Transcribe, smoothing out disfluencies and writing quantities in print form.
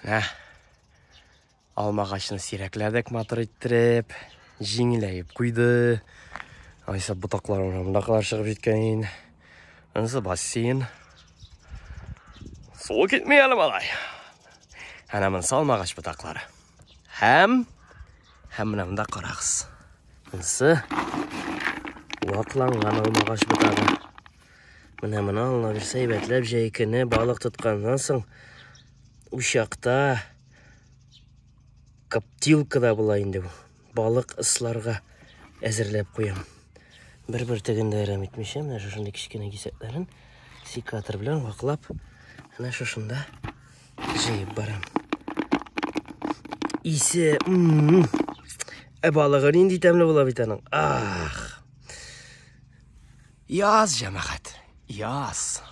Менә алмагачны сирәкләдек матур иттереп, җиңеләеп куйды. Айса ботаклары менә монда кадәр чыгып җиткән. Анысы бассейн. Су китми әле малай. Әнә монысы алмагач ботаклары. Һәм һәм менә монда карагыз. Монысы вакланган алмагач ботагы. Менә моны Алла бирсә әйбәтләп җәй көне балык тотканнан соң учакта коптилкада була инде бу. Балык ысларга әзерләп куям. Бер бөртеген дә әрәм итмичә, менә шушындый кечкенә кисәкләрен секатор белән ваклап, менә шушында җыеп барам. Исе, ә балыгы нинди тәмле була бит аның. Ах! Яз, җәмәгать, яз.